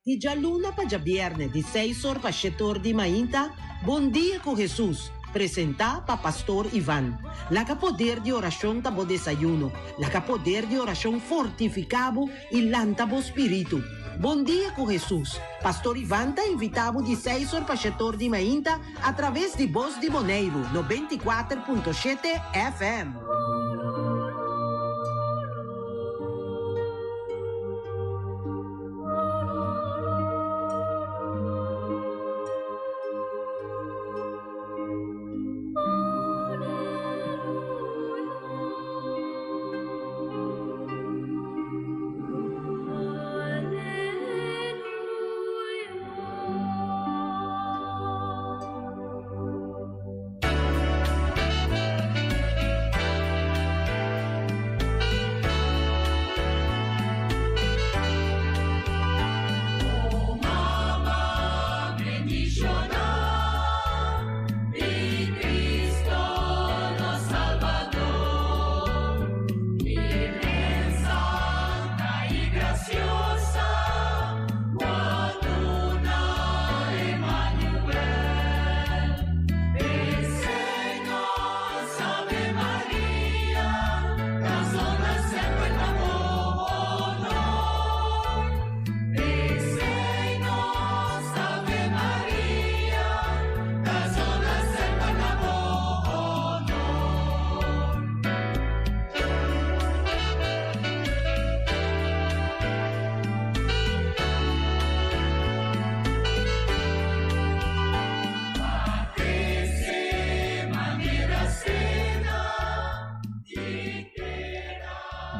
Di djaluna pa djabièrnè di seis or pa shete or di mainta, Bon Dia ku Hesus, presentá pa Pastor Ivan. Laga poder di orashon ta bo desayuno, laga poder di orashon fortifiká bo i lanta bo spiritu. Bon Dia ku Hesus, Pastor Ivan ta invitá bo di seis or pa shete or di mainta atraves di Bos di Boneiru 94.7 FM.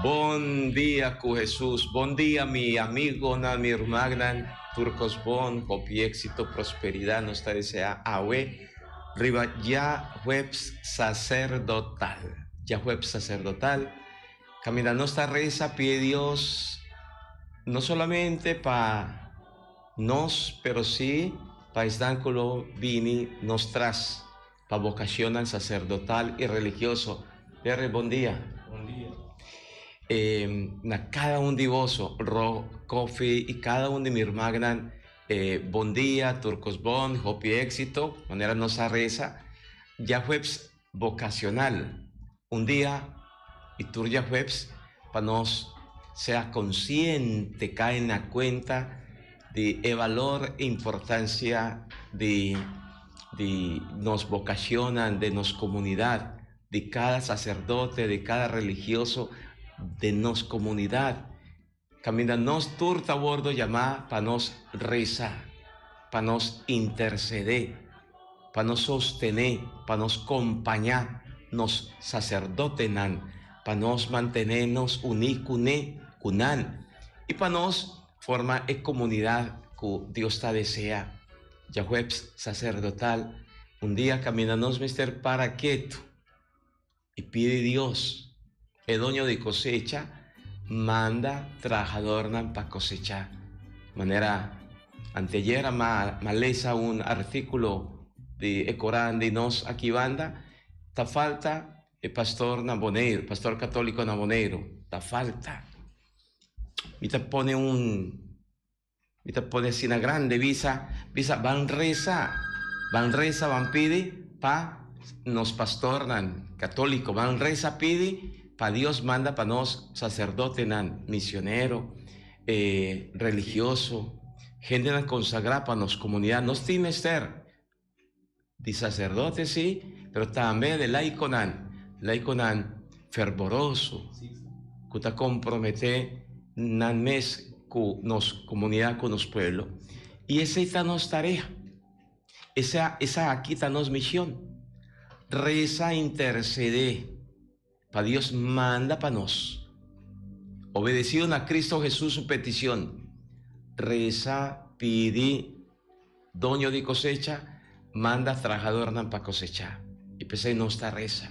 Bon dia ku Hesus, bon dia mi amigonan, mi rumannan, tur kos bon, hopi éksito, prosperidat nos ta deseá awe riba djahuebs saserdotal. Djahuebs saserdotal kaminda nos ta resa pidi Dios no solamente pa nos pero sí pa esnan ku lo bini nos tras. Pa vocacionnan sacerdotal y religioso. Terry, bon dia. Bon dia. Eh, na cada un di boso, Ro, Kofi y cada un di mi hermagnan, eh, bon dia, turcos bon, hopi éxito, manera nos a reza. Djajueps vocacional, un dia y tur djajueps pa nos sea consciente, cae na cuenta di e valor e importancia di di nos vocacionnan, de nos comunidad, di cada sacerdote, di cada religioso de nos comunidad. Caminda nos tur ta wordo yama pa nos reza, pa nos intercede, pa nos sostene, pa nos compaña nos sacerdotenan, pa nos mantene nos uni cune, cu nan, y pa nos forma e comunidad cu Dios ta desea. Djahuebs sacerdotal, un dia caminda nos mester para ketu y pidi Dios, e doño di cosecha, manda trahadornan pa cosecha. Manera anteayer a ma lesa un articulo di e coran di nos aki banda, ta falta e pastor na Boneiru, pastor catolico na Boneiru, ta falta. Mi ta pone un. Mi ta pone asina grande bisa, bisa ban resa, ban resa, ban pidi pa nos pastornan católico, ban resa pidi pa Dios manda pa nos sacerdotenan, misionero, eh, religioso, hendenan consagrá pa nos comunidad. Nos tin mester di sacerdote sí, pero tambe di laiconan, laiconan fervoroso cu ta compromete nan mes cu nos comunidad, cu nos pueblo. Y esey ta nos tarea, esa, esa aki ta nos mision, reza, intercede pa Dios manda pa nos. Obedecido na Cristo Jesús su peticion, reza, pidi, Doño di kosecha manda trahadornan pa kosechá. I p'esei nos ta resa.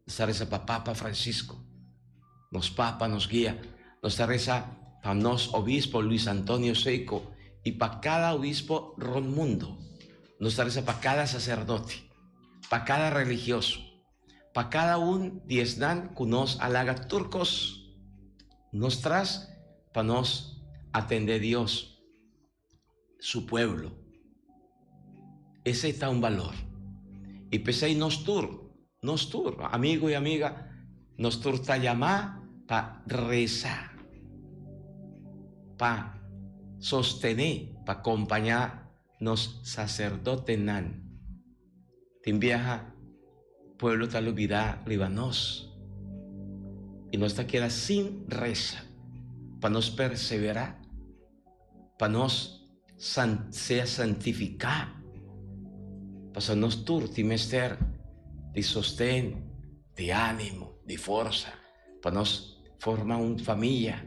Nos ta resa pa Papa Francisco, nos Papa, nos guia. Nos ta resa pa nos Obispo Luis Antonio Seco i pa kada obispo rònt mundu. Nos ta resa pa kada saserdote, pa kada religioso, pa kada un di esnan ku nos a laga tur kos nos tras pa nos atendé Dios. su pueblo. Esei ta un balor. I p'esei nos tur, nos tur, amigo i amiga, nos tur ta yamá pa resa, pa sostené, pa kompañá nos saserdotenan. Tin biaha pueblo ta lubidá riba nos i nos ta keda sin resa pa nos perseverá, pa nos sea santifiká, pasobra nos tur tin mester di sosten, di ánimo, di forsa pa nos forma un famia.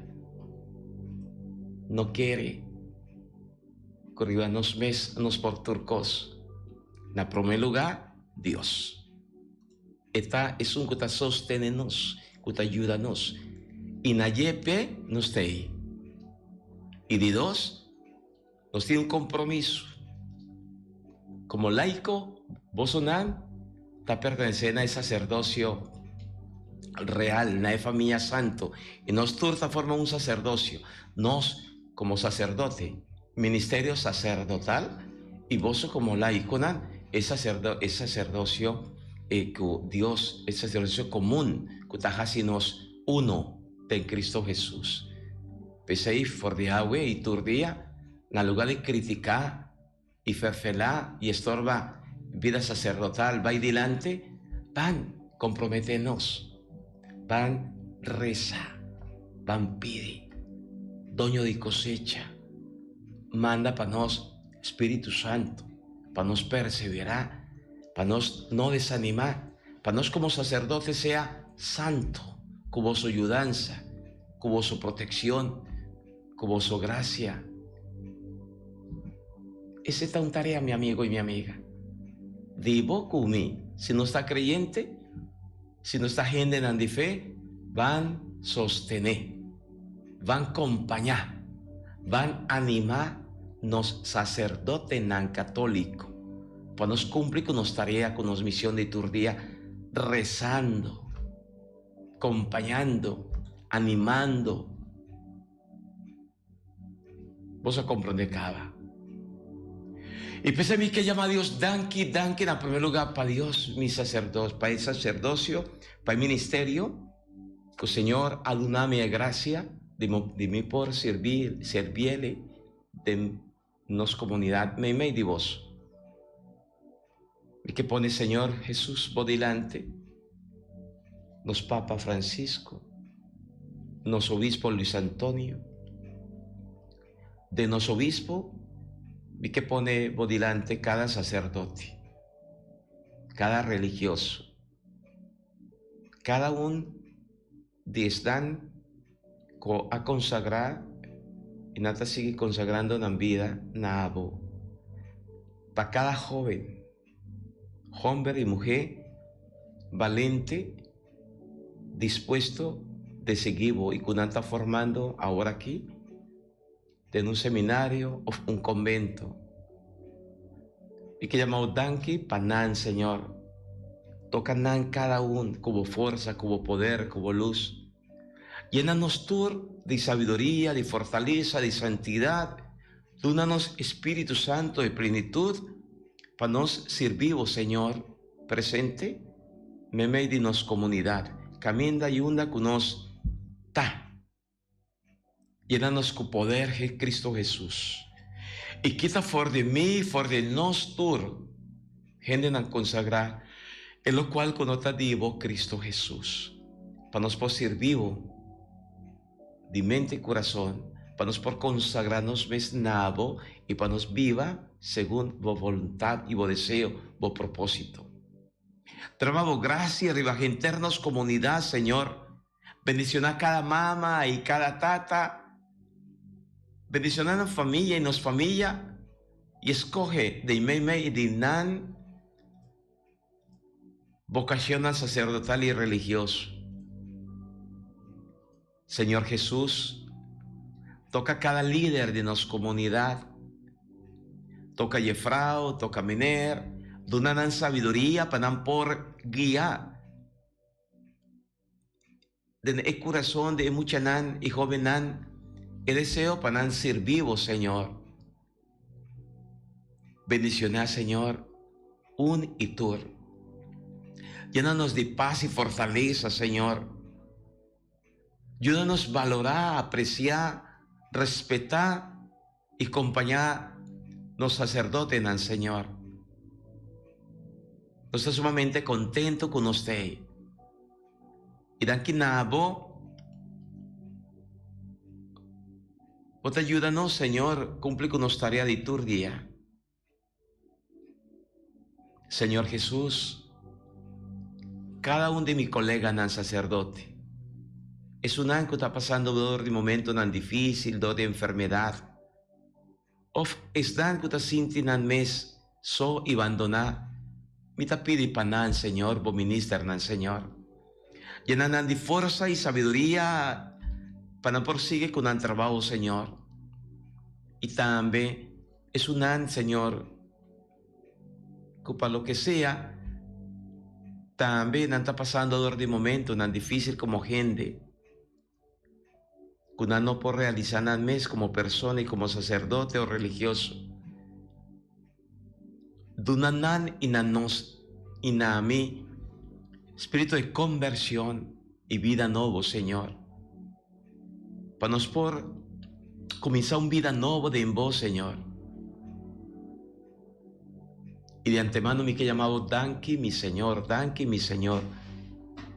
No kere ku riba nos mes nos por tur kos. Na promé lugá, Dios. E ta esun ku ta sostene nos, ku ta yuda nos. I na dje p'e nos ta ei. I di dos, nos tin un kompromiso. Komo laiko, bosonan ta pertenesé na e saserdosio real, na e famia santu. I nos tur ta forma un saserdosio. Nos, komo saserdote, ministerio saserdotal, i boso komo laikonan, e saserdo, e saserdosio e ku Dios, e saserdosio komun ku ta hasi nos uno den Kristu Hesus. P'esei, for di awe i tur dia, na lugá di kritiká i ferfelá i estorba bida saserdotal bai dilanti, ban komprometé nos, ban resa, ban pidi Doño di kosecha manda pa nos Spiritu Santu, pa nos perseverá, pa nos no desanimá, pa nos komo saserdote sea santu ku boso yudansa, ku boso protekshon. Ku boso grasia. Ese ta un tarea, mi amigo i mi amiga. Di bo ku mi, si nos ta kreyente, si nos ta hendenan di fe, ban sostené, ban kompañá, ban animá nos saserdotenan katóliko pa nos kumpli ku nos tarea, ku nos mision di tur dia, rezando. Kompañando, animando. Bos a komprondé kaba. I p'esei mi ke yama Dios danki, danki na primer lugá pa Dios mi saserdos, pa e saserdosio, pa e ministerio ku Señor a duna mi e grasia di di mi por sirbi, sirbiele den nos komunidat meimei di bos. Mi ke pone Señor Hesus bo dilanti, nos Papa Francisco, nos Obispo Luis Antonio. Den nos Obispo mi ke pone bo dilanti kada saserdote, kada religioso, kada un di esnan ku a konsagrá i nan ta sigui konsagrando nan bida na abo. Pa kada hóben, hòmber i muhé balente, dispuesto di sigui bo i ku nan ta formando aworakí den un seminario òf un konbento. Mi ke yama bo danki pa nan, Señor. Toka nan kada un ku bo forsa, ku bo poder, ku bo lus. Yena nos tur di sabiduria, di fortalesa, di santidat. Duna nos Spiritu Santo e plenitut pa nos sirbi bo, Señor, presente meimei di nos komunidat, kaminda i unda ku nos ta. Yena nos ku poder he Cristo Jesus. I kita for di mi, for di nos tur, hendenan konsagrá, e lokual ku no ta di bo, Cristo Jesus, pa nos por sirbi bo di mente i kurason, pa nos por konsagrá nos mes na bo i pa nos biba segun bo boluntat i bo deseo, bo propósito. Trama bo grasia riba henter nos komunidat, Señor. Bendiciona cada mama y cada tata. Bendiciona nan familia y nos familia y escoge den meimei di nan vocacionnan sacerdotal y religioso. Señor Jesus, toca cada lider di nos comunidad. Toca jefrao, toca meneer, duna nan sabiduria pa nan por guia. Den e kurason di e muchanan i hóbennan e deseo pa nan sirbi bo, Señor. Bendiciona, Señor, un y tur. Llenanos di paz y fortaleza, Señor. Yudanos valora, aprecia, respeta y compaña nos sacerdotenan, Señor. Nos ta sumamente contento cu nos t'ey. Y danki na Bo, Bo ta yuda nos, Señor, cumpli cu nos tarea di tur dia. Señor Jesús, cada un di mi coleganan sacerdote, esunnan cu ta pasando door di momentonan dificil, door di enfermedad, of esnan cu ta sinti nan mes so y bandona, mi ta pidi pa nan, Señor, bo ministernan, Señor. Yena nan di forsa y sabiduria pa nan por sigui cu nan trabao, Señor. Y tambe esunnan, Señor, cu pa loke sea, tambe nan ta pasando dor di momentonan dificil como hende. Ku nan no por realisá nan mes komo persona i komo saserdote o religioso. Duna nan i na nos i na mi spiritu di kombershon i bida nobo, Señor, pa nos por kuminsá un bida nobo den Bo, Señor. I di antemano mi ke yama bo danki, mi Señor, danki, mi Señor.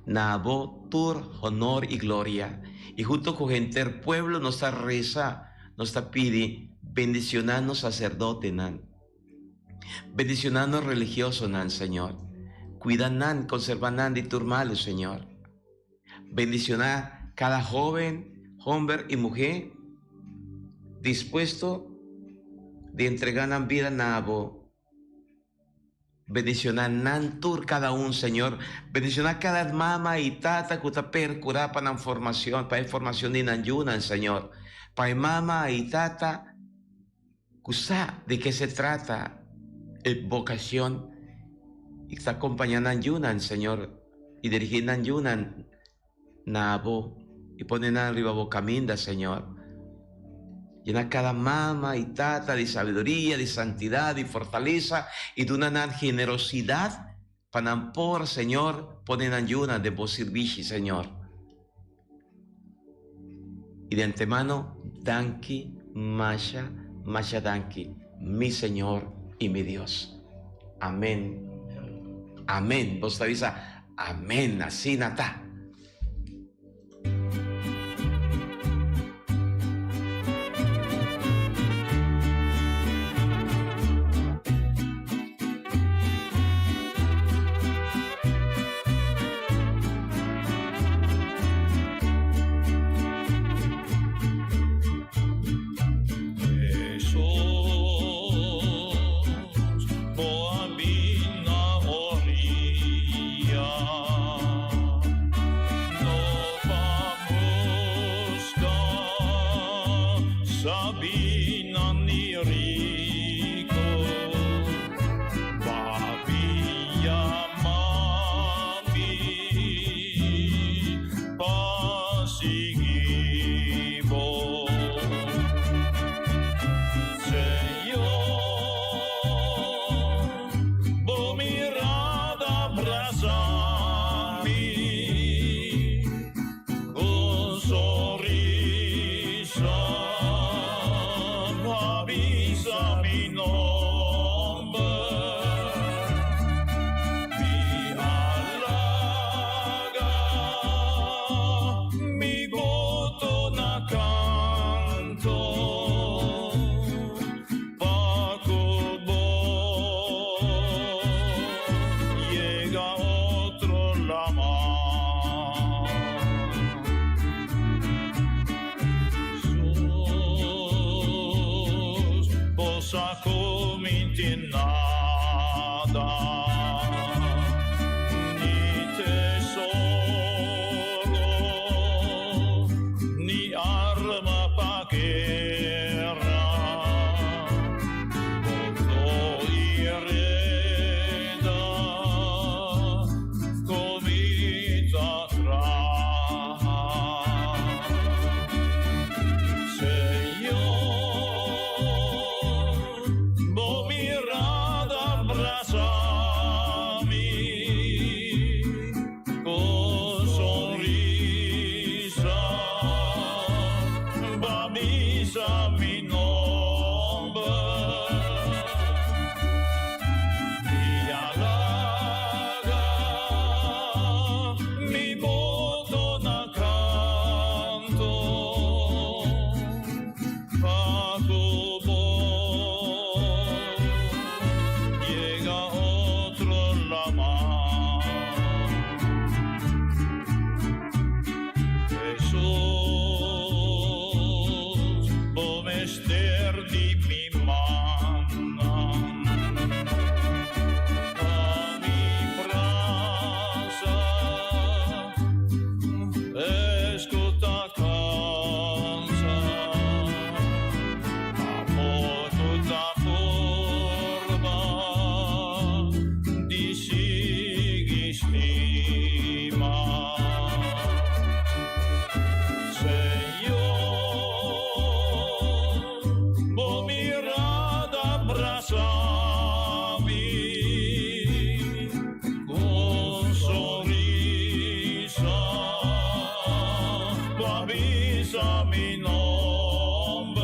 Na bo tur honor i gloria. I hunto ku henter pueblo nos ta resa, nos ta pidi, bendiciona nos sacerdotenan, bendiciona nos religiosonan, Señor. Cuida nan, conserva nan di tur malo, Señor. Bendiciona cada joven, homber y muhe dispuesto di entrega nan bida na bo. Bendiciona nan tur cada un, Señor. Bendiciona cada mama y tata cu ta percura pa nan formacion, pa e formacion di nan yunan, Señor. Pa e mama y tata cu sa di ke se trata e vocacion y ta acompaña nan yunan, Señor, y dirigi nan yunan na bo y pone nan riba bo caminda, Señor. Yena cada mama y tata di sabiduria, di santidad, di fortaleza y duna nan generosidad pa nan por, Señor, pone nan yunan den bo sirbishi, Señor. Y de antemano, danki, masha, masha danki, mi Señor y mi Dios. Amén. Amén. Bo ta bisa, amén, asina ta. Bisa mi nomber,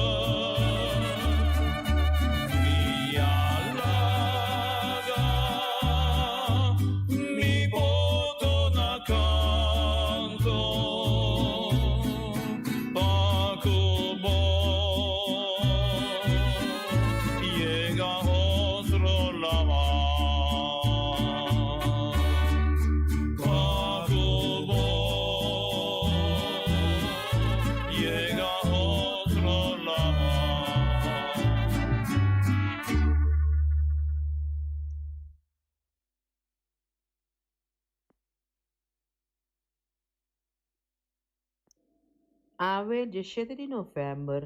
mi a laga mi boto na canto pa cu bo yega otro lama. Pa cu bo Yega otro lama. Awe dieshete di novèmber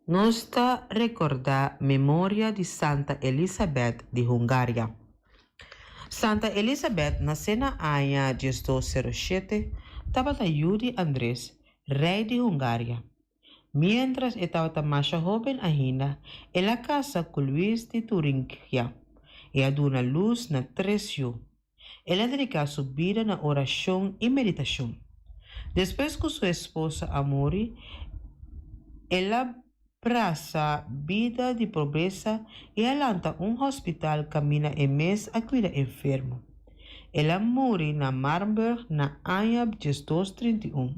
nos ta rekordá memoria di Santa Elisabèt di Hungaria. Santa Elisabèt nasé na aña 1207, tabata yu di Andres, rei di Hungaria. Miéntras e tabata masha hóben ainda, el a kasa ku Luis di Turingia i a duna lus na tres yu. El a dediká su bida na orashon i meditashon. Despues ku su esposo a muri, el a brasa bida di pobresa i a lanta un hospital kaminda e mes a kuida enfermo. El a muri na Marburg na aña 1231.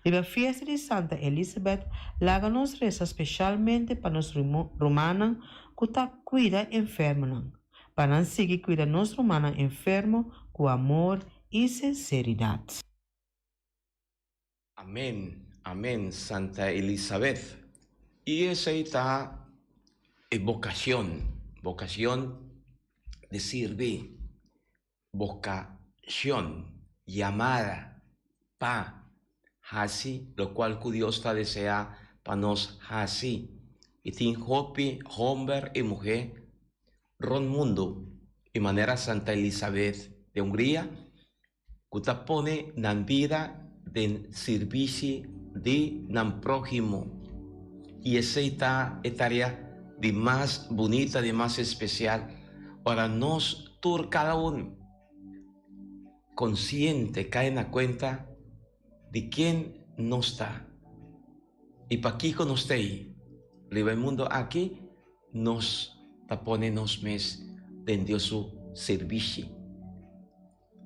Riba fiesta di Santa Elisabeth laga nos resa speshalmente pa nos rumannan ku ta kuida enfermonan, pa nan sigui kuida nos rumannan enfermo ku amor i sinseridat. Amen amen Santa Elizabeth y esey ta e vocacion vocacion di sirbi vocacion yamada pa haci locual cu Dios ta desea pa nos haci y tin hopi homber y muher rond mundo y manera Santa Elizabeth de Hungria ku ta pone nan bida den sirbishi di nan próhimo. I esei ta e tarea di mas bunita, di mas espesial, ora nos tur kada un konsiente kai na kuenta di ken nos ta i pakiko nos ta ei riba e mundu aki. Nos ta pone nos mes den Dios su sirbishi.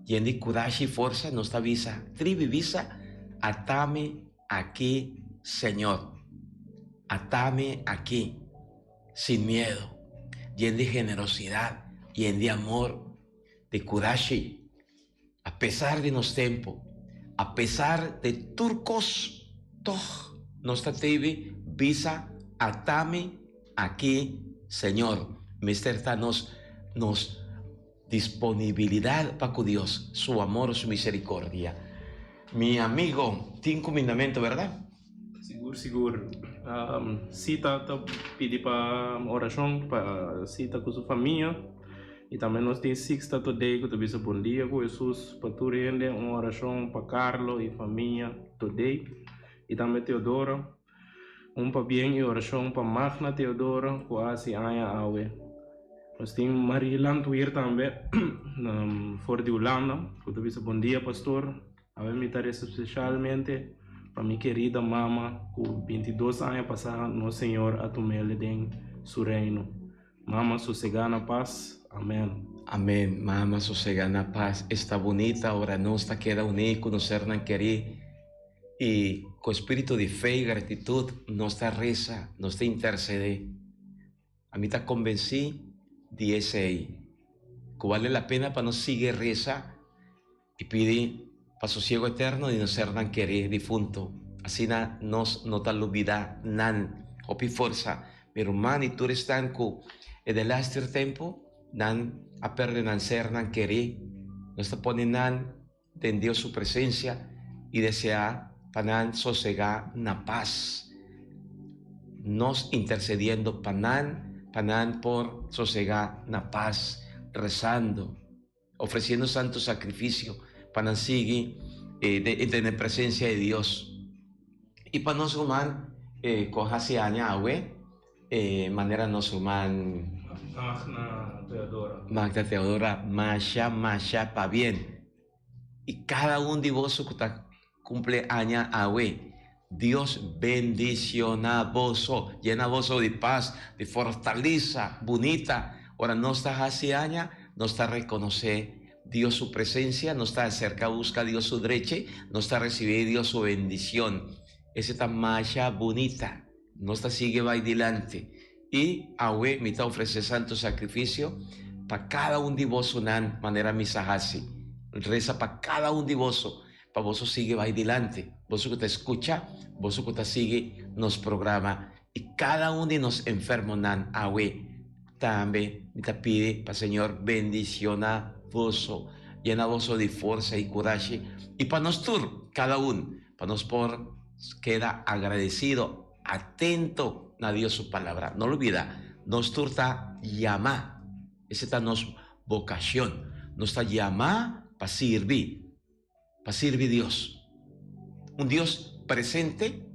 Yen di kurashi i forsa nos ta bisa, Tribi bisa, Atami aki, Señor. Atami aki, sin miedu, yen di generosidat, yen di amor, di kurashi. A pesar di nos tempu, a pesar di tur kos, tòg nos ta tribi bisa, Atami aki, Señor. Mester ta nos nos disponibilidat pa ku Dios, su amor, su misericordia. Mi amigo, tin kumindamentu, bèrdat? Sigur, sigur. Sita ta pidi pa orashon pa Sita ku su famia. I tambe nos tin Sixta Today ku ta bisa bon dia ku Hesus pa tur hende. Un orashon pa Carlo i famia Today. I tambe Teodora. Un pabien i orashon pa Magna Teodora ku a hasi aña awe. Nos tin Marie Landweer tambe for di Hulanda ku ta bisa bon dia pastor. Awe mi ta resa spesialmente pa mi kerida mama ku 22 aña pasá nos Señor a tum'el den su reino. Mama sosegá na pas. Amèn. Amèn. Mama sosegá na pas. Esta bunita ora nos ta keda uní ku nos sernan kerí i ku espíritu di fe i gratitut nos ta resa, nos ta intersedé. Ami ta konbensí di esei, ku bale la pena pa nos sigui resa I pidi pa sosiego eterno di nos sernan kerí difunto, asina nos no ta lubidá nan. Hopi forsa, mi ruman i tur esnan ku e delaster tempu nan a pèrdè nan sernan kerí. Nos ta pone nan den Dios su presensia i deseá pa nan sosegá na pas. Nos intersediendo pa nan, pa nan por sosegá na pas, rezando. Ofreciendo santo sacrificio pa nan sigui den e presencia di Dios. Y pa nos ruman cu a haci aña awe, manera nos ruman Magna Teodora. Magna Teodora, masha masha pabien. Y cada un di boso cu ta cumple aña awe. Dios bendiciona boso, yena boso di paz, di fortaleza bunita. Ora nos ta haci aña, nos ta reconoce Dios su presencia, nos ta acerca busca Dios su dreche, nos ta recibi Dios su bendicion. Ese ta masha bunita. Nos ta sigui bai dilanti. I awe mi ta ofresé santu sakrifisio pa kada un di bosonan manera mi sa hasi. Resa pa kada un di boso, pa boso sigui bai dilanti. Boso ku ta skucha, boso ku ta sigui nos programa i kada un di nos enfermonan awe tambe mi ta pidi pa Señor bendishoná boso, yena boso di forsa i kurashi i pa nos tur, kada un, pa nos por keda agradesido, atento na Dios su palabra. No lubida, nos tur ta yamá. Ese ta nos vocacion. Nos ta yamá pa sirbi, pa sirbi Dios. Un Dios presente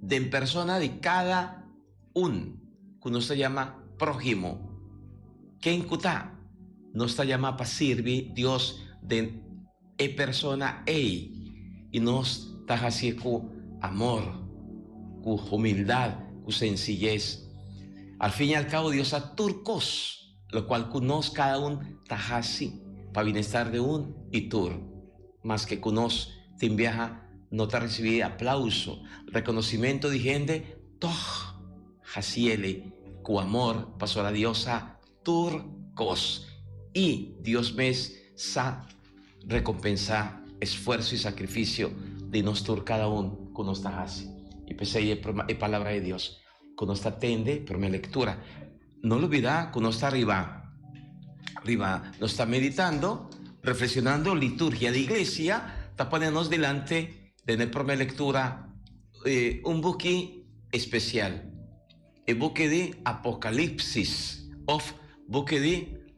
den persona di cada un cu nos ta yama próhimo. Ken cu ta, nos ta yamá pa sirbi Dios den E persona ei i nos ta hasié ku amor, ku humildat, ku sensiyes. Al fin i al kabo Dios sa tur kos, lokual ku nos kada un ta hasi pa bienestar di un i tur. Maske ku nos tin biaha no ta risibí aplauso, rekonosimentu di hende, tòg hasiele ku amor pasobra Dios sa Tur kos. I Dios mes sa rekompensá esfuerso i sakrifisio di nos tur kada un ku nos ta hasi. I p'esei e e Palabra di Dios ku nos ta tende promé lektura. No lubidá ku nos ta riba riba nos ta meditando, refleksionando liturgia di iglesia ta pone nos dilanti den e promé lektura un buki espesial. E buki di Apokalipsis òf buki di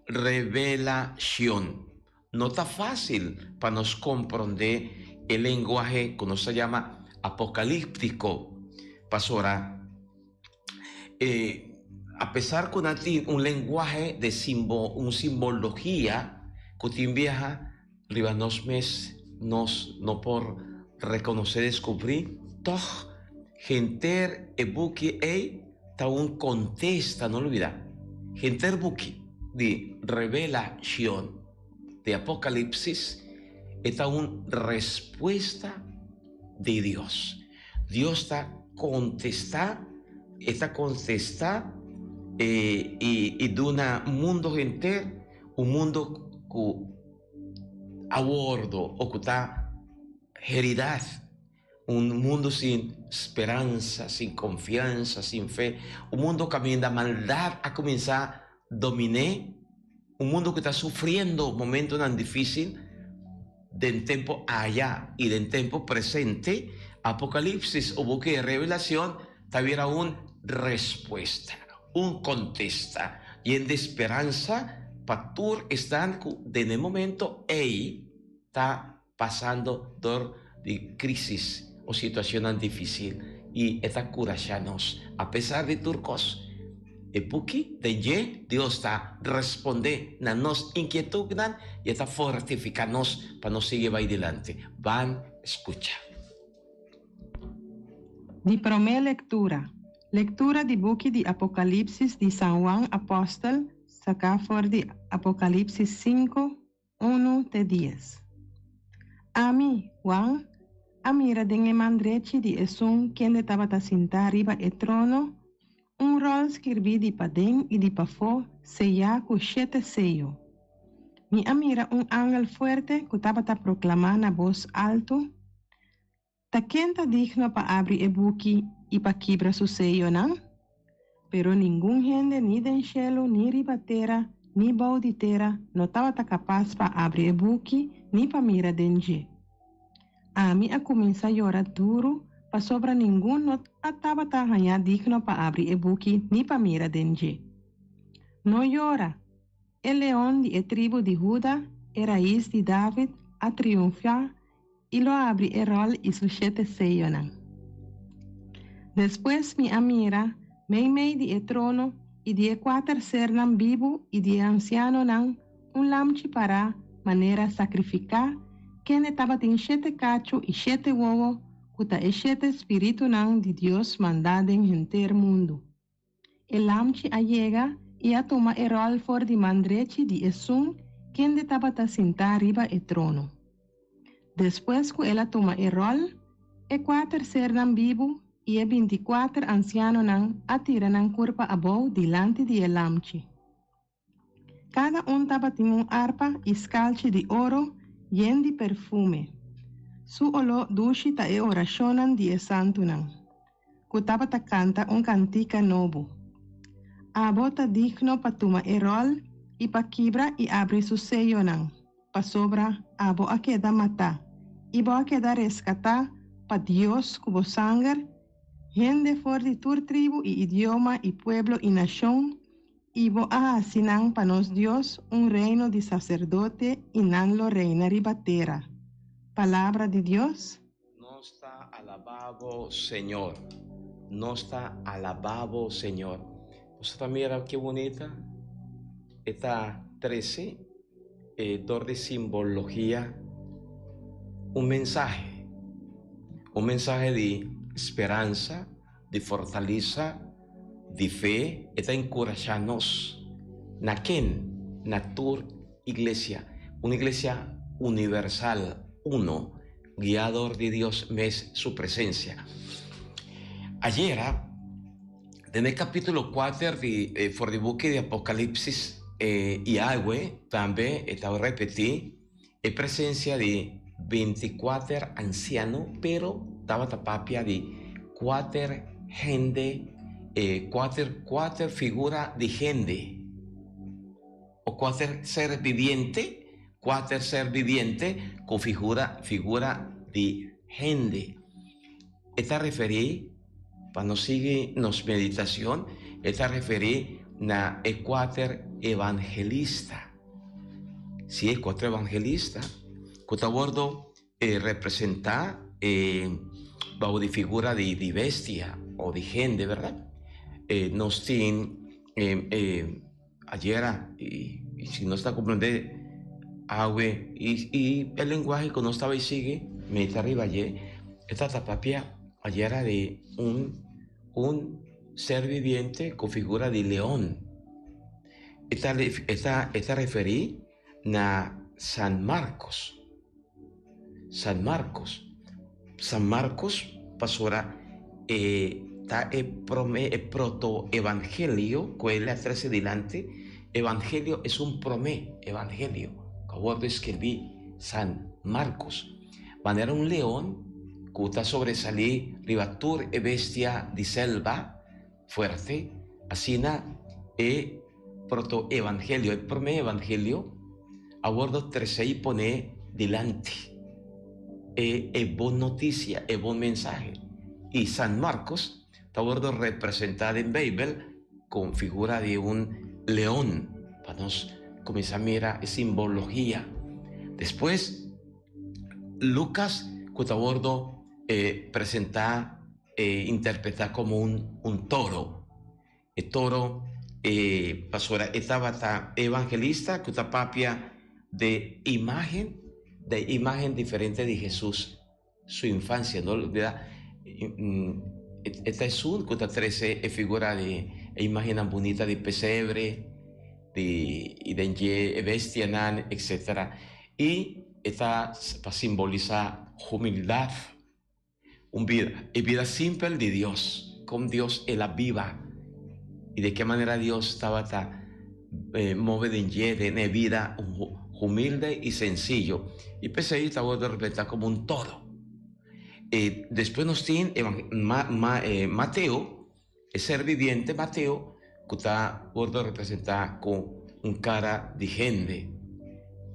Revelashon. No ta fásil pa nos komprondé e lenguahe ku nos ta yama apokalíptiko, pasobra e apesar ku nan tin un lenguahe de simbo un simbologia ku tin biaha riba nos mes nos no por rekonosé, deskubrí, tòg henter e buki ei ta un kontesta, no lubidá, henter buki di Revelashon, di Apokalipsis, e ta un respuesta di Dios. Dios ta kontestá, e ta kontestá i i duna mundu henter un mundu ku a wordo o ku ta heridat, un mundu sin speransa, sin konfiansa, sin fe, un mundu kaminda maldat a kuminsá dominé, un mundu ku ta sufriendo momentunan difísil den tempu aya i den tempu presente. Apokalipsis o buki di Revelashon ta bira un respuesta, un kontesta yen di speransa pa tur esnan ku den e momento ei ta pasando dor di krísis o situashonnan difísil i e ta kurashá nos. Apesar di tur kos, e buki den dje Dios ta respondé na nos inkietudnan i e ta fortifiká nos pa nos sigui bai dilanti. Ban skucha. Di promé lektura. Lektura di buki di Apokalipsis di San Juan Apòstel saká for di Apokalipsis sinku, unu te dies. Ami, Juan, a mira den e man drechi di esun kende tabata sintá riba e trono un ròl skirbí di paden i di pafó seyá ku shete seyo. Mi a mira un angel fuerte ku tabata proklamá na bos altu, Ta ken ta digno pa abri e buki i pa kibra su seyonan? Pero ningun hende ni den shelu ni riba tera ni bou di tera no tabata kapas pa abri e buki ni pa mira den dje. Ami a kuminsá yora duru pasobra ningun no a tabata hañá digno pa abri e buki ni pa mira den dje. No yora! E Leon di e tribu di Huda, e rais di David, a triunfá i lo abri e ròl i su shete seyonan. Despues mi a mira, meimei di e trono i di e kuater sernan bibu i di e ansianonan, un lamchi pará manera sakrifiká, kende tabatin shete kachu i shete wowo. ku ta e shete spiritunan di Dios mandá den henter mundu. E Lamchi a yega i a tuma e ròl for di man drechi di Esun kende tabata sintá riba e trono. Despues ku el a tuma e ròl, e kuater sernan bibu i e bintikuater ansianonan a tira nan kurpa abou dilanti di e Lamchi. Kada un tabatin un arpa i skalchi di oro yen di perfume. Su oló dushi ta e orashonnan di e santunan, ku tabata kanta un kantika nobo. Abo ta digno pa tuma e ròl i pa kibra i abri su seyonan, pasobra abo a keda matá i bo a keda reskatá pa Dios ku bo sanger, hende for di tur tribu i idioma i pueblo i nashon, I bo a hasi nan pa nos Dios un reino di saserdote i nan lo reina riba tera. Palabra di Dios. Nos ta alabá bo, Señor. Nos ta alabá bo, Señor. Boso ta mira ke bunita e ta trese e dor di simbologia un mensahe, un mensahe di speransa, di fortalesa, di fe e ta enkurashá nos. Na ken? Na tur iglesia. Un iglesia universal, uno, guiá dor di Dios mes su presensia. Ayera, den e kapítulo kuater di for di buki di Apokalipsis, i awe tambe e ta repetí e presensia di bintikuater ansiano, pero tabata papia di kuater hende, e kuater kuater figura di hende, o kuater ser bibiente, kuater ser bibiente ku figura figura di hende. E ta referí, pa nos sigui nos meditashon, e ta referí na e kuater evangelista. Si, e kuater evangelista ku ta wòrdu representá bou di figura di bestia o di hende, bèrdat? Nos tin ayera i si nos ta komprendé awe i e lenguahe ku nos tabata sigui meta riba dje, e tabata papia ayera di un un ser viviente ku figura di leon. E ta e ta e ta referí na San Marcos. San Marcos. San Marcos pasobra e ta e prome e proto evangelio ku el a trese dilanti. Evangelio es un prome evangelio ku a wòrdu skirbí San Marcos. Manera un leon ku ta sobresalí riba tur e bestia di selva fuerte, asina e protoevangelio, e prome evangelio, a wordo trese i pone dilanti e e bon notisia, e bon mensahe. I San Marcos ta wordo representa den Beibel con figura di un leon, pa nos cuminsa mira e simbologia. Despues Lucas cu ta wordo presenta E interpretá komo un un toro. E toro e pasobra e tabata evangelista ku ta papia de imágen, de imágen diferente di Hesus su infansia. No olbida e ta esun ku ta trese e figura di e imágennan bunita di pesebre, di i den dje e bestianan etcetera. I e ta pa simbolisá humildat. Un bida, e bida simpel di Dios, kon Dios el a biba i de ke manera Dios tabata move den dje den e bida humilde i sensiyo. I p'esei ta wòrdu representá komo un toro. I despues nos tin Mateo, e ser viviente Mateo, ku ta wòrdu representá ku un kara di hende.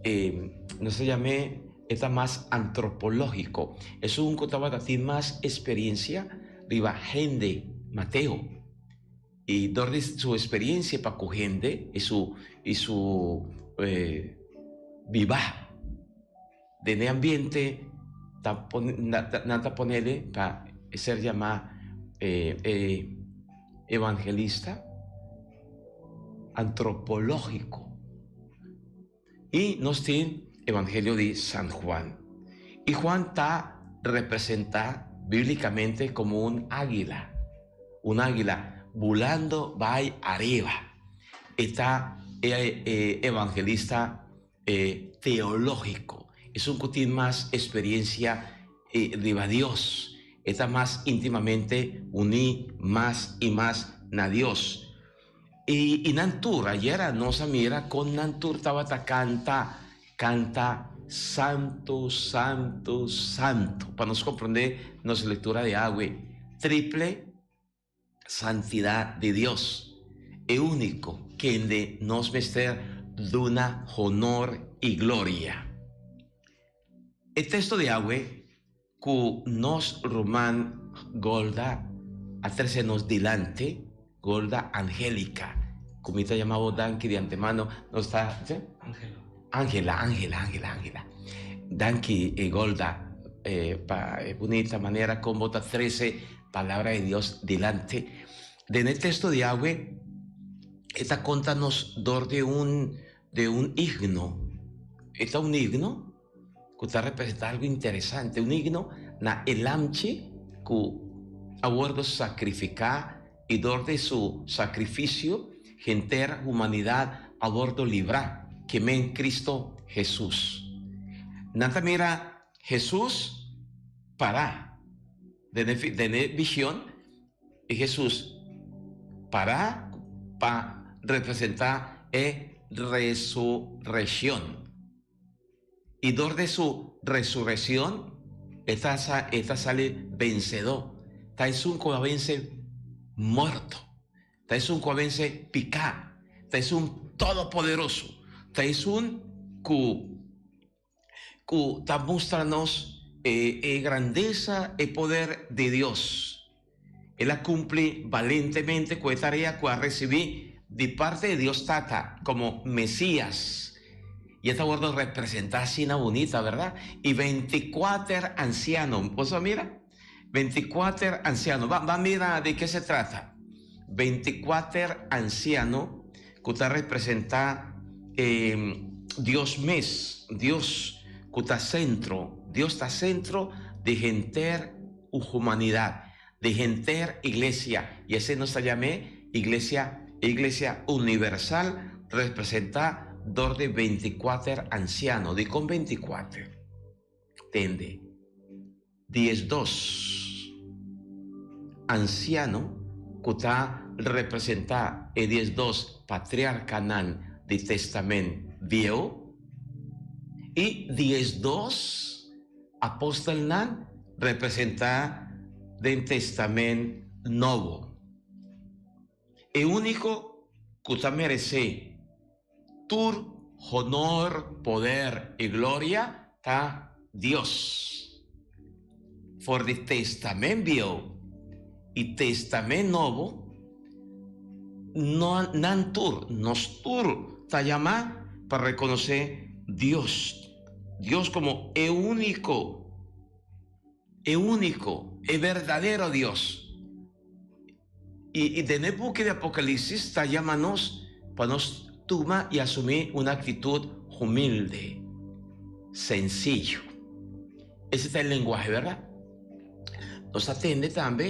E nos ta yam'é e ta mas antropológiko. Esun ku tabata tin mas esperiensia riba hende, Mateo. I dor di su esperiensia pa ku hende i su i su bibá den e ambiente ta nan ta ponele pa e ser yamá e evangelista antropológiko. I nos tin Evangelio di San Juan. I Juan ta representá. bíblicamente como un águila. Un águila bulando bai ariba. E ta e evangelista teológico. Esun ku tin mas experiencia riba Dios. E ta mas íntimamente uní mas i mas na Dios. I i nan tur, ayera nos a mira kon nan tur tabata kanta, kanta Santu, Santu, Santu. Pa nos komprondé nos lektura di awe, triple santidat di Dios, e úniko kende nos mester duna honor i gloria. E teksto di awe ku nos ruman Golda a trese nos dilanti, Golda Angelica, ku mi ta yama bo danki di antemano, nos ta, Angela. Angela, Angela, Angela, Angela. Danki Golda pa e bunita manera kon bo ta trese Palabra di Dios dilanti. Den e teksto di awe e ta konta nos dor di un di un himno. E ta un himno ku ta representá algu interesante, un himno na e lamchi ku a wòrdu sakrifiká i dor di su sakrifisio henter humanidat a wòrdu librá, ke men Kristu Hesus. Nan ta mira Hesus pará den e den e vision e Hesus pará pa representá e resureccion. I dor di su resureccion e ta e ta sali vencedó. Ta esun cu a vence morto. Ta esun ku a vense piká. Ta esun todopoderoso. Ta esun ku ku ta mustra nos e e grandesa, e poder di Dios. El a kumpli balentemente ku e tarea ku a risibí di parti di Dios Tata komo Mesías. I e ta wòrdu representá asina bunita, bèrdat? I bentikuater ansiano, boso a mira? Bentikuater ansiano. Ba ba mira di ke se trata. Bentikuater ansiano ku ta representá e Dios mes, Dios ku ta sentro, Dios ta sentro di henter humanidat, di henter iglesia. I esei nos ta yam'é iglesia, e iglesia universal representá dor di bentikuater ansiano. Dikon bentikuater? Tende. 12 ansiano ku ta representá e 12 patriarkanan di Testament Bieu i 12 apostelnan representá den Testament Nobo. E úniko ku ta meresé tur honor, poder i gloria ta Dios. For di Testament Bieu i Testament Nobo, no nan tur, nos tur ta yamá pa rekonosé Dios, Dios komo e úniko, e úniko, e berdadero Dios. I den e buki di Apokalipsis ta yama nos pa nos tuma i asumí un aktitut humilde, sensiyo. Ese ta e lenguahe, bèrdat? Nos ta tende tambe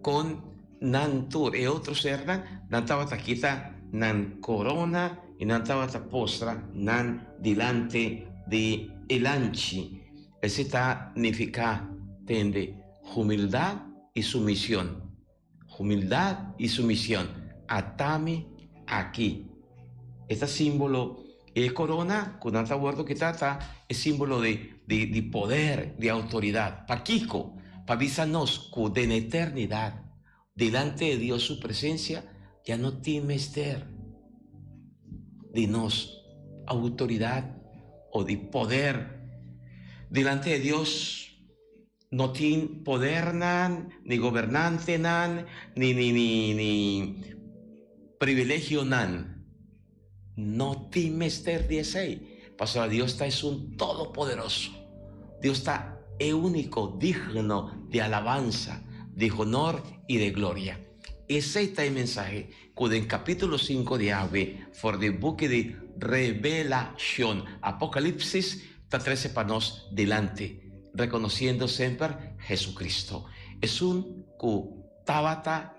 kon nan tur e otro sernan, nan tabata kita nan korona i nan tabata postra nan dilanti di e lanchi. Ese ta nifiká, tende, humildat i sumision. Humildad i sumision. Atami aki. E ta simbolo, e corona cu nan ta wordo kita ta e simbolo di di di poder, di autoridad. Pakico? Pa bisa nos cu den eternidad, delante di Dios su presencia, ya no tin mester di nos autoridad o di poder. Delante di Dios. No tin podernan, ni gobernantenan, ni ni ni ni privilegionan. No tin mester di esei, pasobra Dios ta esun todopoderoso. Dios ta e úniko digno di alabansa, di honor i di gloria. Esei ta e mensahe ku den kapítulo sinku di awe for di buki di Revelashon, Apokalipsis, ta trese pa nos dilanti, rekonosiendo semper Jesucristo. Esun ku tabata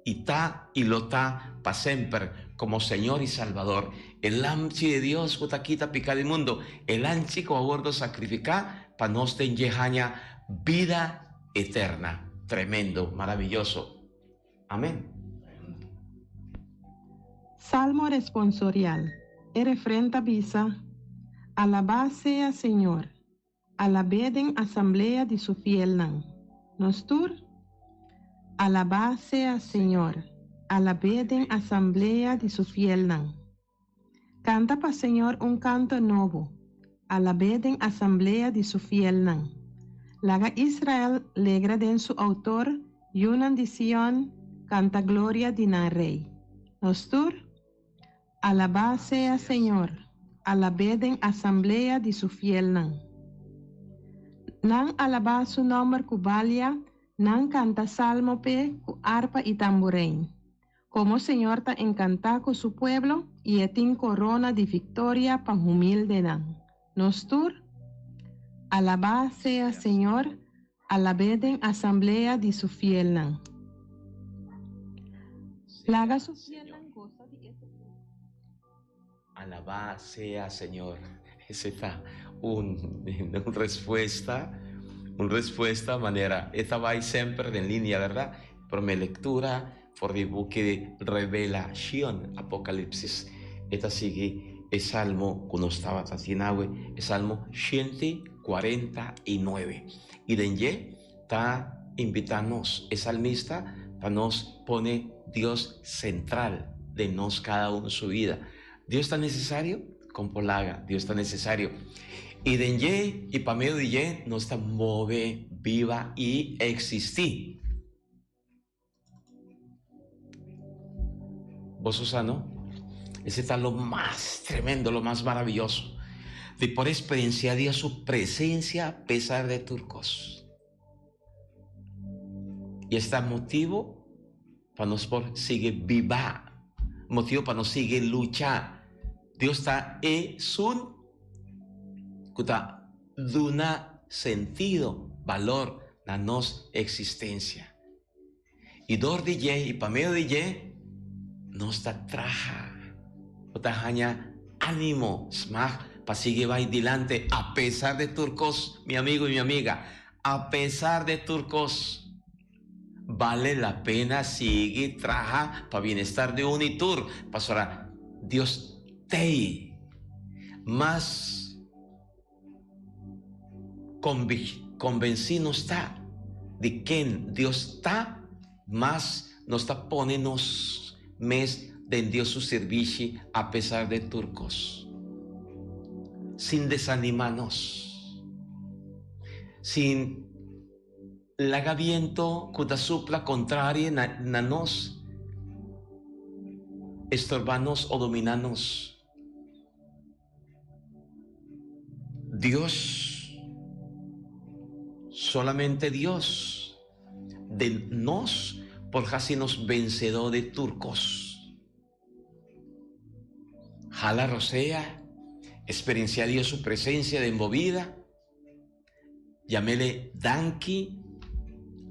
i ta i lo ta pa semper komo Señor i Salbador, e Lamchi di Dios ku ta kita piká di mundu, e Lamchi ku a wòrdu sakrifiká pa nos den dje haña bida eterna. Tremendo, maraviyoso. Amén. Salmo responsorial. E refren ta bisa, Alabá sea Señor! Alab'é den asamblea di su fielnan. Nos tur? Alabá sea Señor! Alab'é den asamblea di su fielnan. Kanta pa Señor un kanto nobo, alab'é den asamblea di su fielnan. Laga Israel legra den su Outor, yunan di Sion kanta gloria di nan Rei. Nos tur? Alabá sea Señor, alab'é den asamblea di su fielnan. Nan alabá su nòmber ku balia, nan kanta salmo p'e ku arpa i tamburein. Komo Señor ta enkantá ku su pueblo i e tin korona di viktoria pa humildenan. Nos tur? Alabá sea Señor, alab'é den asamblea di su fielnan. Laga su fielnan gosa di e tesoro. Alabá sea Señor. Esei ta un un respuesta, un respuesta manera e ta bai semper den linia, berdad? Prome lectura for di buki di Revelacion, Apocalipsis, e ta sigui e salmo cu nos tabata tin awe, e salmo 149. Y den dje ta invita nos, e salmista, pa nos pone Dios central den nos cada uno su vida. Dios ta necesario? Con por laga, Dios ta necesario. Y den dje y pa medio di dje nos ta move, biba y existi. Boso sa no? Ese ta lo mas tremendo, lo mas maravilloso. Di por experiencia Dios su presencia a pesar de tur cos. Y esta motivo pa nos por sigue biba, motivo pa nos sigue lucha. Dios ta esun cu ta duna sentido, balor na nos existencia. I dor di dje i pa medio di dje nos ta traha, bo ta haña ánimo, smak pa sigui bai dilante apesar de tur kos, mi amigo i mi amiga, apesar de tur kos. Bale la pena sigui traha pa bienestar di un i tur, pasobra Dios t'ei. Mas Konvensí nos ta di ken Dios ta, mas nos ta pone nos mes den Dios su sirbishi apesar de tur kos. Sin desanimá nos, sin laga biento ku ta supla kontrario na nos estorbá nos o dominá nos. Dios, solamente Dios, den nos por haci nos vencedor de tur cos. Hala rosea, experiencia Dios su presencia den bo vida, Llamele danki,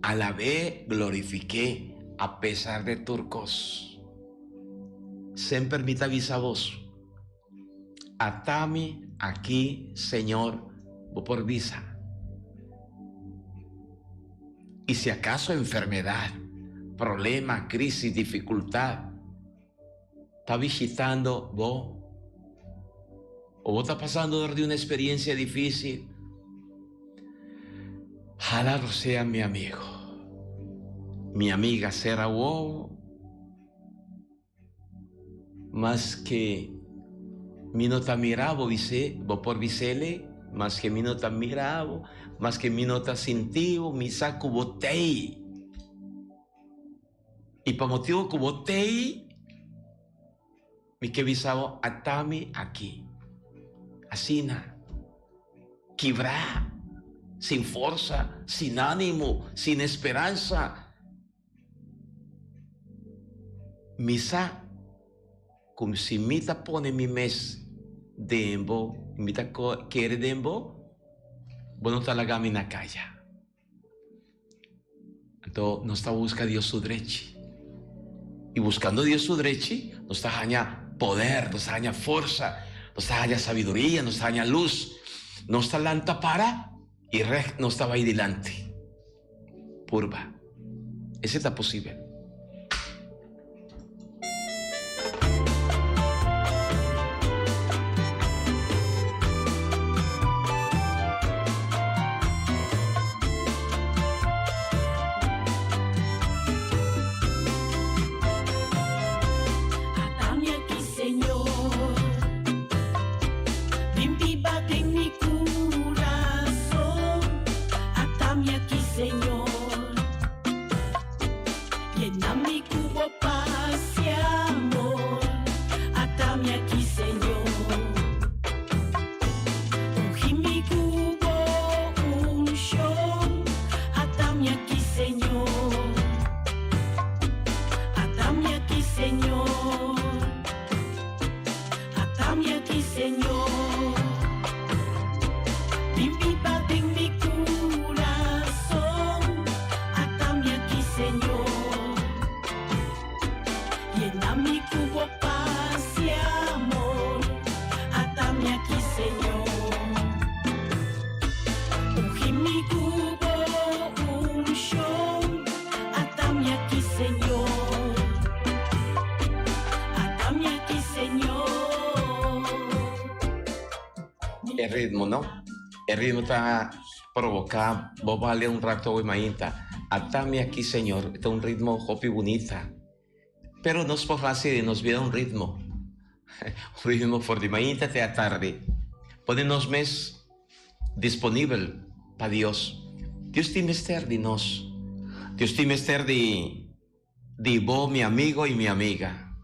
alab'é, glorifik'é a pesar de tur kos. Semper mi ta bisa boso, Ata mi aki, Señor, bo por bisa. I si akaso enfermedat, problema, krisis, difikultat ta bishitando bo, O bo ta pasando dor di un experiencia dificil? Jalado sea mi amigo, mi amiga cera wowo, maske mi no ta mira bo bis'é, bo por bis'ele, maske mi no ta mira bo, maske mi no ta sinti bo, mi sa ku bo t'ei. I pa motibu ku bo t'ei, Mi ke bisa bo ata mi aki. Asina, kibrá, sin forsa, sin ánimo, sin esperansa. Mi sa ku si mi ta pone mi mes den bo, mi ta kere den bo, bo no ta laga mi na kaya. Anto nos ta buska Dios su drechi. I buskando Dios su drechi, nos ta haña poder, nos ta haña forsa, nos ta haña sabiduria, nos ta haña lus. Nos ta lanta para i règt nos ta bai dilanti. Purba. Esei ta posibel. E ritmo, no? E ritmo ta provoca bo bale un rato awe mainta. Atami aki, Señor. Ta un ritmo hopi bunita. Pero nos por haci di nos bida un ritmo. Un ritmo for di mainta te atardi. Pone nos mes disponibel pa Dios. Dios tin mester di nos. Dios tin mester di di bo, mi amigo y mi amiga.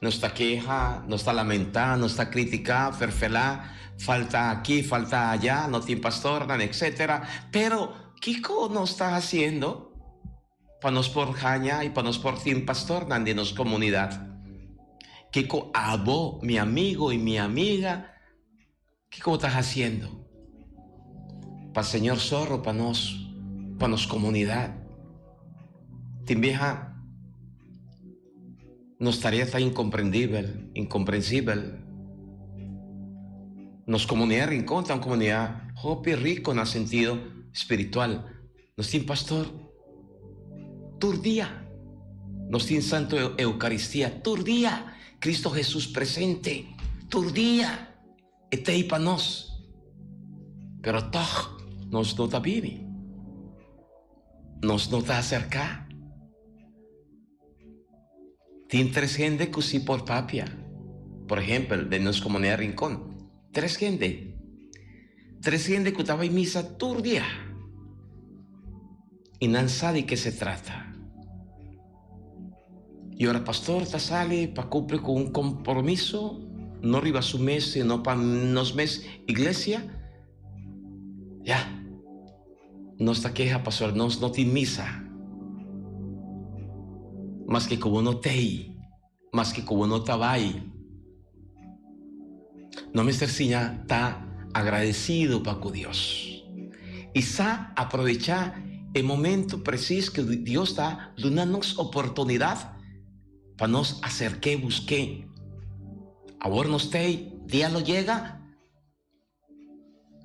Nos ta keha, nos ta lamenta, nos ta critica, ferfela, falta aki, falta aya, no tin pastornan, etc. Pero, kico nos ta haciendo pa nos por haña y pa nos por tin pastornan den nos comunidad? Kico abo, mi amigo y mi amiga, Kiko bo ta hasiendo pa Señor sòru pa nos, pa nos komunidat? Tin biaha nos tarea ta inkomprendibel, inkomprensibel. Nos komunidat Rincon ta un komunidat hopi riko na sentido spiritual. Nos tin pastor tur dia. Nos tin Santo Eucaristia tur dia. Cristo Jesus presente tur dia. E ta ei pa nos. Pero tòg nos no ta bini. Nos no ta aserká. Tin tres hende ku si por papia. Por ehèmpel, den nos komunidat Rincon, tres hende. Tres hende ku ta bai misa tur dia. I nan sa di ke se trata. I ora pastor ta sali pa cumpli cu un compromiso, no riba su mes sino pa nos mes iglesia, ya, nos ta keha pasobra nos no tin misa. Maske cu bo no t'ey, maske cu bo no ta bay, no mester siña ta agradecido pa cu Dios. I sa aprovecha e momento precis cu Dios ta duna nos oportunidad pa nos acerk'é, busk'é. Awor nos t'ey, dia lo yega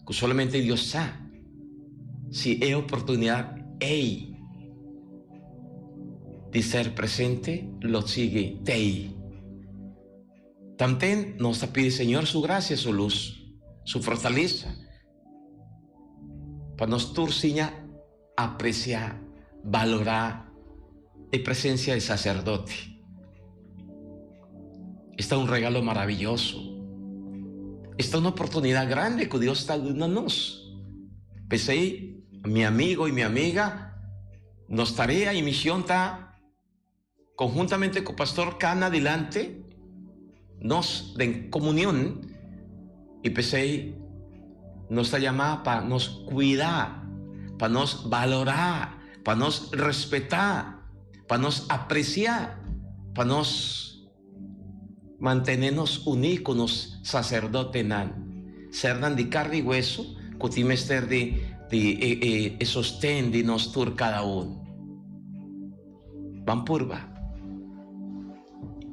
cu solamente Dios sa si e oportunidad ey di ser presente lo sigui t'ey. Tanten nos ta pidi Señor su gracia, su luz, su fortaleza pa nos tur siña aprecia, balora e presencia di sacerdote. Esta un regalo maravilloso. Esta un oportunidad grande cu Dios ta duna nos. P'esey, mi amigo y mi amiga, nos tarea y mision ta conhuntamente cu Pastor cana dilante nos den comunion y p'esey nos ta yama pa nos cuida, pa nos balora, pa nos respeta, pa nos aprecia, pa nos mantene nos uni cu nos sacerdotenan, sernan di carne y hueso cu tin mester di e sosten di nos tur cada un. Ban purba.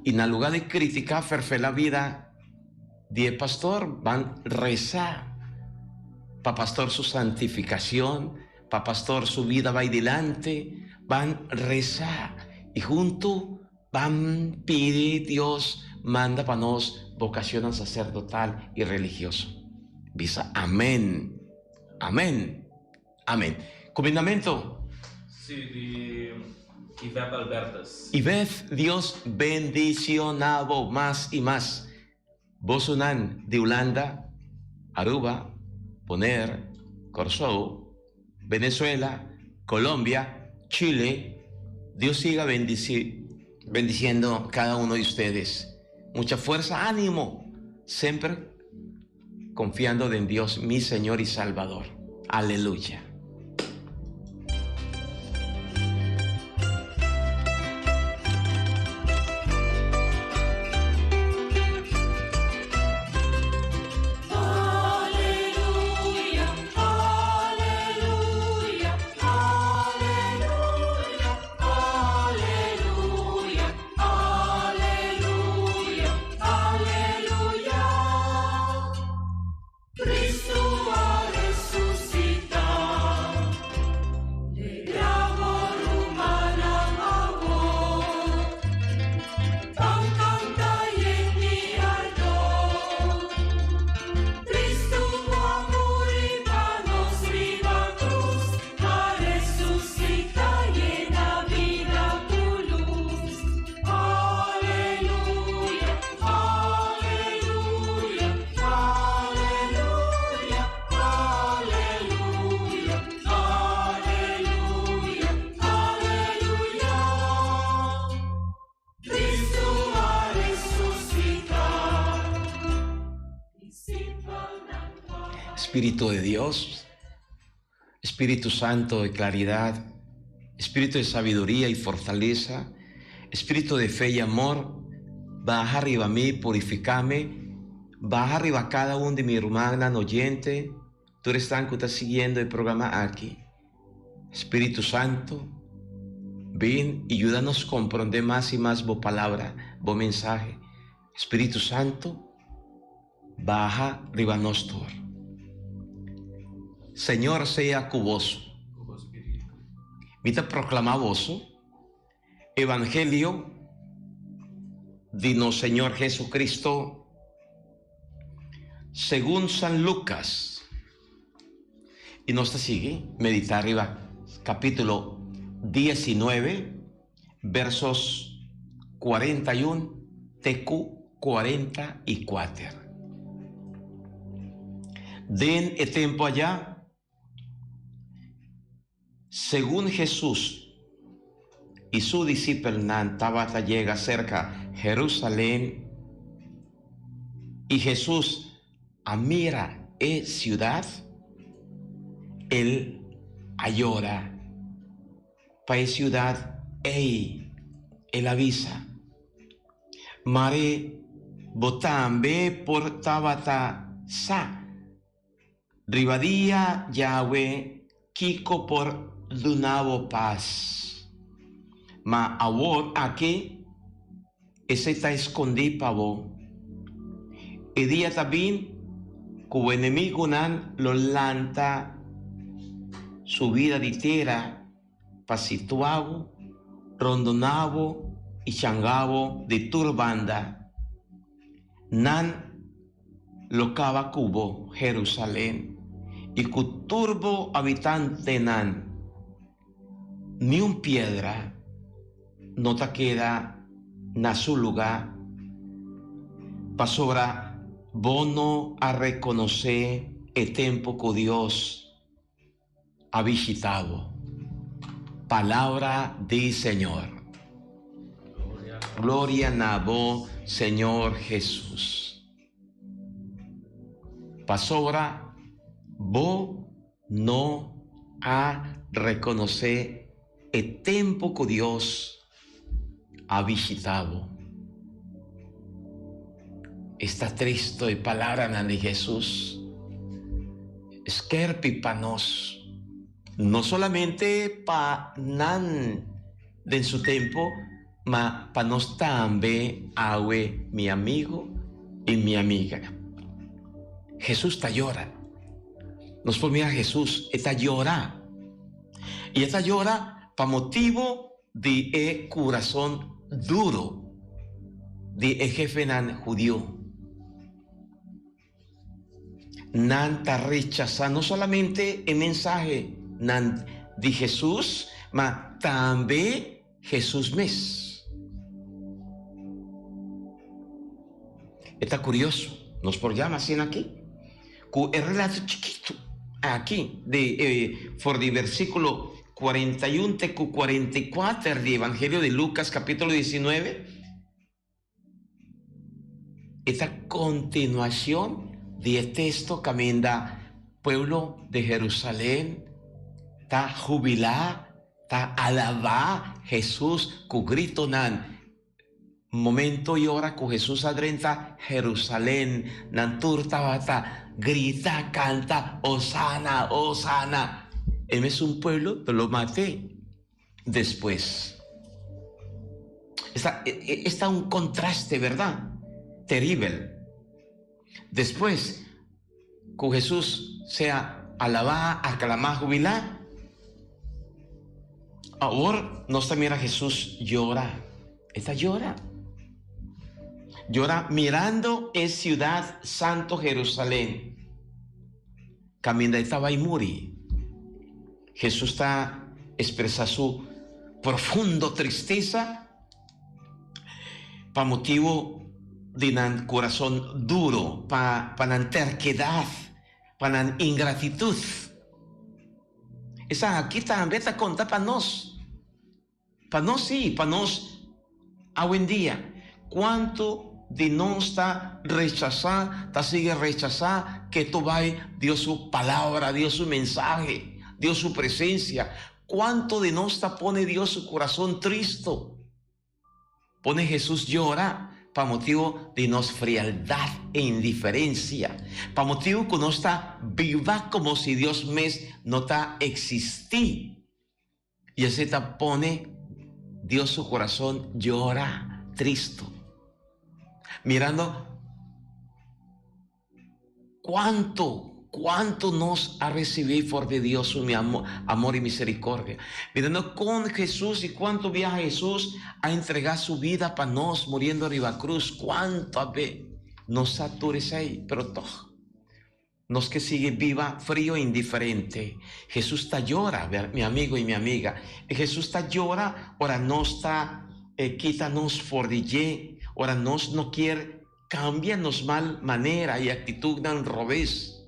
I na lugá di kritiká ferfelá bida di e pastor, ban resa pa pastor su santifikashon, pa pastor su bida bai dilanti, ban resa i huntu ban pidi Dios manda pa nos bokashonnan saserdotal i religioso. Bisa amen! Amen! Amen. Kumindamentu. Sí, di Yvette Albertus. Yvette, Dios bendiciona bo mas y mas. Bosonan di Hulanda, Aruba, Bonaire, Corsou, Venezuela, Colombia, Chile, Dios siga bendici bendiciendo cada uno di ustedes. Mucha fuerza, animo, semper. Confiando den Dios mi Señor y Salvador. Aleluya. Espíritu de Dios, Espíritu Santo de claridad, Espíritu de sabiduría y fortaleza, Espíritu de fe y amor, baha riba mi, purificame, baha riba cada un di mi rumannan oyente, tur esnan cu ta siguiendo e programa aki. Spiritu Santo, bin y yuda nos comprende mas y mas bo palabra, bo mensahe. Spiritu Santo, baha riba nos tur. Señor sea cu boso. Mi ta proclama boso Evangelio di nos Señor Jesucristo segun San Lucas. Y nos ta sigui medita riba capítulo 19, versos 41 te cu 44. Den e tempo allá, Segun Hesus i su disipelnan tabata yega serka Herusalen, i Hesus a mira e siudat, el a yora pa e siudat ei. El a bisa, Mare bo tambe por tabata sa Riba dia Yahwe kiko por duna bo pas? Ma awor aki esei ta eskondí pa bo. E dia ta bin ku bo enemigunan lo lanta subida di tera pa situa bo, rondona bo i changa bo di tur banda. Nan lo kaba ku bo, Herusalen, i ku tur bo habitantenan. Ni un piedra no ta keda na su lugá, pasobra bo no a rekonosé e tempu ku Dios a bishitá bo. Palabra di Señor. Gloria na bo, Señor Jesús. Pasobra bo no a rekonosé e tempu ku Dios a bishitá bo. Esta tristo e palabranan di Hesus skerpi pa nos, no solamente pa nan. den su tempo, ma pa nos tambe awe mi amigo y mi amiga. Jesús ta yora. Nos por mira Jesús, e ta yora. Y e ta yora pa motibo di e curazon duro di e jefenan hudiu. Nan ta rechasá no solamente e mensahe nan di Hesus, ma tambe Hesus mes. E ta kurioso, nos por yama asina aki, ku e relato chikitu aki di e for di versíkulo 41 te ku 44 di Evangelio di Lukas kapítulo 19, E ta kontinuashon di e testo kaminda pueblo di Herusalen ta hubilá, ta alabá Hesus ku gritonan. Momento i ora ku Hesus a drenta Herusalen, nan tur tabata grita, kanta, Hosana, Hosana! E mesun pueblo lo mat'é. Despues. Esta, esta un contraste, verdad? Teribel. Despues ku Hesus sea alabá, aklamá, hubilá, awor nos ta mira Hesus yora. E ta yora. Yora mirando e siudat santo Herusalen, kaminda e ta bai muri. Hesus ta expresa su profundo tristesa pa motibu di nan kurason duro, pa pa nan terkedat, pa nan ingratitut. Esaki tambe ta konta pa nos. Pa nos sí, pa nos awendia. Cuanto di nos ta rechasá, ta sigui rechasá ke to bai Dios su palabra, Dios su mensahe, Dios su presencia? Cuanto di nos ta pone Dios su curason tristo, pone Jesús yora pa motibo di nos frialdad e indiferencia, pa motibo cu nos ta biba como si Dios mes no ta existi? I esei ta pone Dios su kurason yora tristu, mirando kuantu, kuantu nos a risibí for di Dios su amor i miserikordia, mirando kon Hesus i kuantu biaha Hesus a entregá su bida pa nos muriendo riba krus, kuantu a be nos sa tur esei, pero tòg. Nos ke sigui biba frio indiferente. Hesus ta yora, mi amigo i mi amiga. Hesus ta yora ora nos ta kita nos for di dje, ora nos no kier kambia nos mal manera i aktitudnan robes,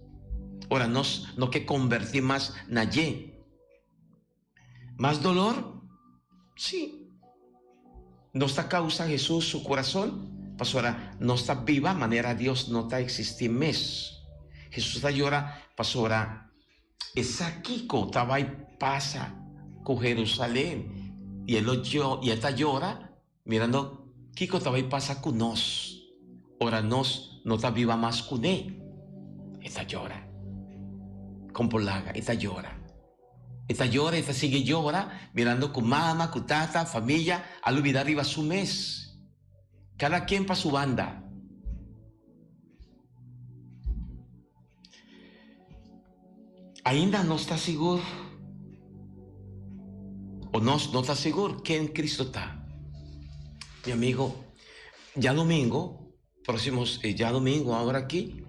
ora nos no ke kombertí mas na dje. Mas dolor? Sí. Nos ta causa Jesús su corazón pasobra nos ta biba manera Dios no ta existi mes. Jesús ta yora pasobra e sa kico ta bay pasa cu Jerusalén y e lo y e ta yora mirando kico ta bay pasa cu nos ora nos no ta biba mas cune. E ta yora. Con por laga e ta yora. E ta yora, e ta sigui yora, mirando ku mama, ku tata, famia a lubida riba su mes. Kada ken pa su banda. Ainda nos ta sigur o nos no ta sigur ken Cristo ta? Mi amigo, djadomingo Próximo djadomingo awor aki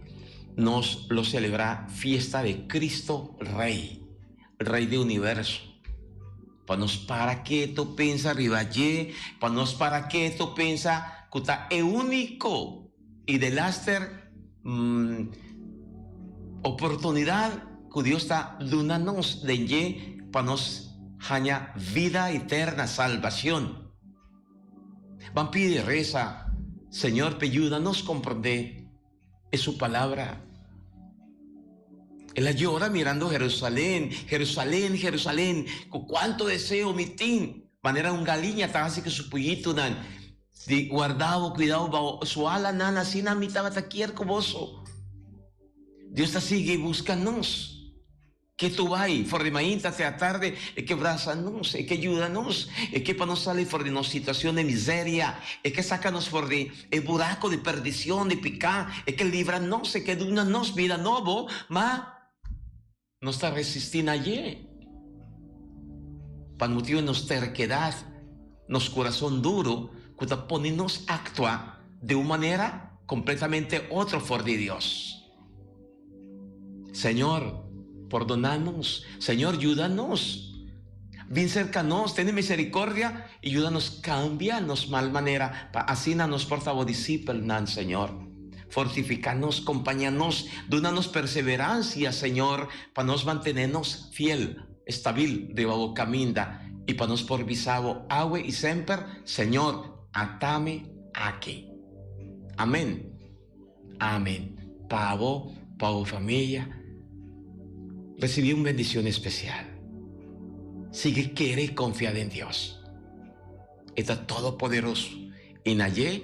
nos lo celebra fiesta de Cristo Rey, Rey de universo. Pa nos para keto pensa riba dje, pa nos para keto pensa cu ta e unico y delaster oportunidad cu Dios ta duna nos den dje pa nos haña vida eterna, salbacion. Ban pidi resa, Señor pe yuda nos comprende e su palabra. El a yora mirando Jerusalén, Jerusalén, Jerusalén, cu cuanto deseo mi tin, manera un galiña ta haci cu su puyitonan, di guarda bo, cuida bo bao su alanan, asina mi tabata kier cu boso. Dios ta sigui busca nos. Ke tu bai for di mainta te atardi, e ke brasa nos, e ke yuda nos, e ke pa nos sali for di nos situacion di miseria, e ke saca nos for di e buraco di perdicion, di pica, e ke libra nos, e ke duna nos bida nobo, ma nos ta resisti na dje. Pa motibo di nos terkedad, nos curason duro cu ta pone nos actua di un manera completamente otro for di Dios. Señor, pordona nos. Señor, yuda nos. Bin cerca nos, tene misericordia y yuda nos cambia nos mal manera pa asina nos por ta bo discipelnan, Señor. Fortifica nos, compaña nos, duna nos perseverancia, Señor, pa nos mantene nos fiel, estabil riba bo caminda y pa nos por bisa bo awe y semper, Señor, atame aki. Amen. Amen. Pa bo, pa bo famia, recibi un bendicion especial. Sigui kere y confia den Dios. E ta todopoderoso y na dje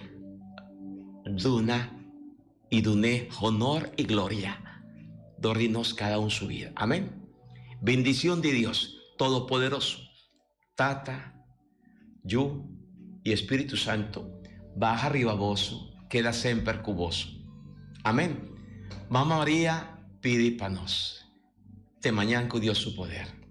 duna y dun'é honor y gloria dor di nos cada un su vida. Amen. Bendicion di Dios Todopoderoso, Tata, Yu i Espíritu Santo baha riba boso, keda semper ku boso. Amén. Mama Maria pidi pa nos. Te mañan ku Dios su poder.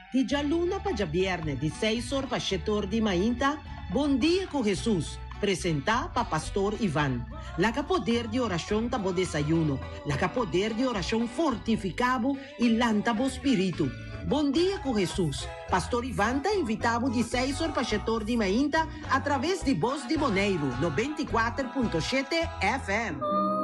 Di djaluna pa djabièrnè di seis or pa shete or di mainta, Bon Dia ku Hesus, presentá pa Pastor Ivan. Laga poder di orashon ta bo desayuno, laga poder di orashon fortifiká bo i lanta bo spiritu. Bon Dia ku Hesus, Pastor Ivan ta invitá bo di seis or pa shete or di mainta atraves di Bos di Boneiru, 94.7 FM.